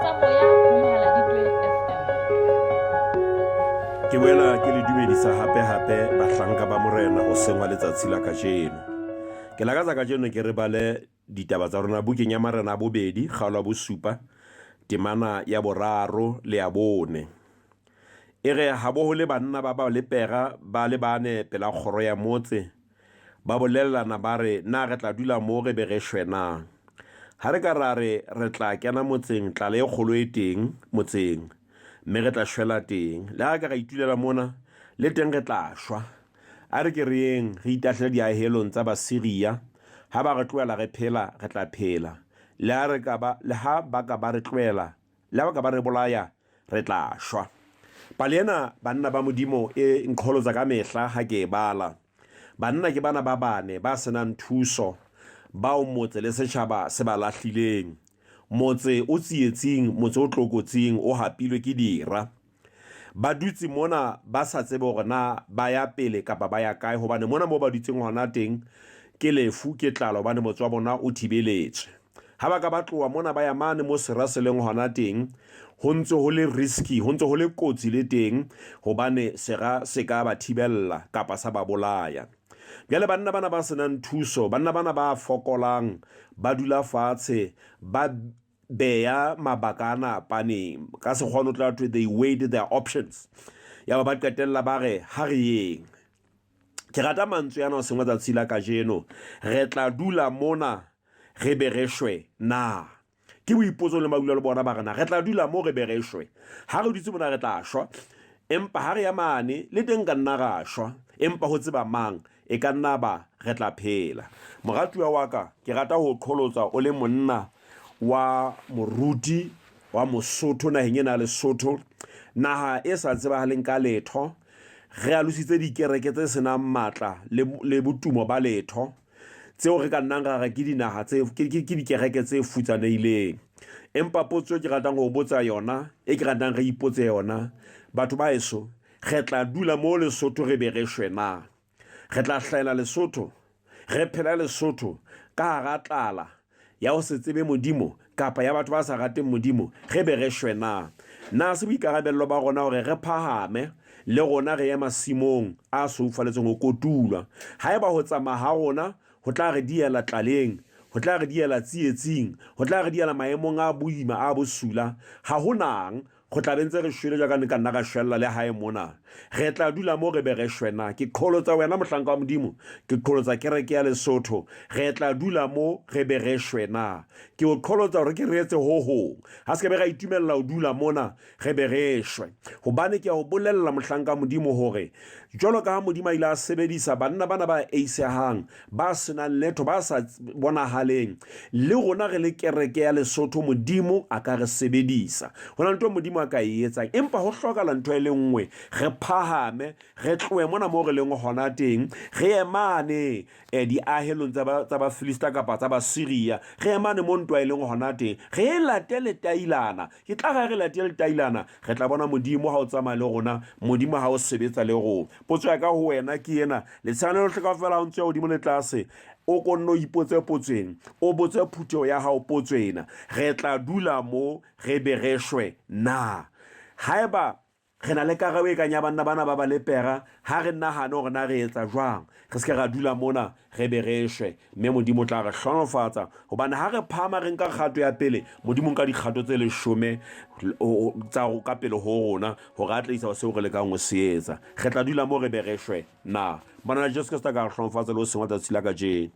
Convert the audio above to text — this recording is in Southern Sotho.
sa moya ho Mohaladitwe FM. Ke boela ke le dumedisa hape-hape bahlanka ba Morena hoseng wa letsatsi la kajeno. Ke lakatsa kajeno ke re bale ditaba tsa rona bukeng ya Marena a bobedi, kgaolo ya bosupa, temana ya boraro le ya bone. E re ha bo ho le banna ba ba lepera ba le bane pela kgoro ya motse, Ba bolellana ba re, Na re tla dula mo re be re shwe na? Ha re ka ra re, re tla kena motseng, tlala e kgolo e teng motseng, mme re tla shwela teng. Le ha re ka ra itulela mona, le teng re tla shwa. A re ke re yeng, re itahlele diahelong tsa Basiria. Ha ba re tlohela re phela, re tla phela. Le ha re ka ba, le ha ba ka ba re tlohela, Le ha ba ka ba re bolaya, re tla shwa. Pale ena, banna ba Modimo, e nqholotsa ka mehla ha ke e bala. Banna ke bana ba bane ba se nang thuso, bao motse le setjhaba se ba lahlileng. Motse o tsietsing, motse o tlokotsing, o hapilwe ke dira. Ba dutse mona ba sa tsebe hore na ba ya pele kapa ba ya kae, hobane mona moo ba dutseng hona teng ke lefu, ke tlala, hobane motse wa bona o thibeletswe. Ha ba ka ba tloha mona ba ya mane mo sera se leng hona teng, ho ntse ho le risky, ho ntse ho le kotsi le teng, hobane sera se ka ba thibella kapa sa ba bolaya. Bjale banna bana ba senang thuso, banna bana ba fokolang, ba dula fatshe, ba beya mabaka ana paneng. Ka sekgowa no tla thwe they weighed their options. Yaba ba qetella ba re ha re yeng. Ke rata mantswe ana o sengwa tsatsi la kajeno. Re tla dula mona re be re shwe na? Ke boipotso le ba dula le bona ba re na re tla dula mo re be re shwe. Ha re dutse mona re tla shwa. Empa ha re ya mane le teng ka nna ra shwa. Empa ho tseba mang? E ka nna ba re tla phela. Moratuwa wa ka, ke rata ho o qholotsa o le monna wa moruti wa Mosotho naheng ena ya Lesotho, naha e sa tsebahaleng ka letho. Re alositse dikereke tse senang matla le, le botumo ba letho, tseo re ka nnang ra re ke dinaha tse ke, ke, ke dikereke tse futsanehileng. Empa potso e ke ratang ho botsa yona, e ke ratang re ipotse yona, batho ba heso, Re tla dula mo Lesotho re be re shwe na? Re tla hlahela Lesotho, re phele Lesotho ka hara tlala ya ho se tsebe Modimo kapa ya batho ba sa rateng Modimo, re be re shwe na? Na se boikarabello ba rona hore re phahame le rona re ye masimong a soufaletsweng ho kotulwa? Haeba ho tsamaya ha rona ho tla re diela tlaleng, ho tla re diela tsietsing, ho tla re diela maemong a boima a bosula, ha ho nang Go tla be ntse re shwele jaaka ne ka nna ra shwella le hae mona. Re tla dula mo re be re shwe na? Ke qholotsa wena mohlanka wa Modimo, ke qholotsa kereke ya Lesotho. Re tla dula mo re be re shwe na? Ke o qholotsa hore ke re etse ho hong. Ha se ka be ra itumella ho dula mona re be re shwe. Hobane ke a o bolella mohlanka wa Modimo hore jwalo ka ha Modimo a ile a sebedisa banna bana ba eisehang ba senang letho, ba sa bonahaleng. Le rona re le kereke ya Lesotho, Modimo a ka re sebedisa. Ho na le ntho Modimo a ka e etsang, empa ho hlokahala ntho e le nngwe, re phahame, re tlohe mona moo re leng hona teng, re ye mane eh, diahelong tsa Bafilista kapa tsa Basiria, re ye mane mo ntwa e leng hona teng, re e late letailana. Ke tla re re late letailana, re tla bona Modimo ha o tsamaya le rona, Modimo ha o sebetsa le rona. Potso ya ka ho wena ke ena, letshehane lohle kaofela ha o ntse ya hodimo le tlase, o ko nne o ipotse potso ena, o botse phutheho ya hao potso ena, re tla dula mo re be re shwe na? Haeba re na le karabo e kang ya banna bana ba balepera, ha re nahane hore na re etsa jwang, re se ke ra dula mona re be re shwe, mme Modimo o tla re hlohonolofatsa. Hobane ha re phahama re nka kgato ya pele, Modimo o nka dikgato tse leshome tsa ka pele ho rona hore a tle isa ho seo re lekang ho se etsa. Re tla dula mo re be re shwe na? Morena Jesu Kreste a ka re hlohonolofatsa le ho sengwa tsatsi la kajeno.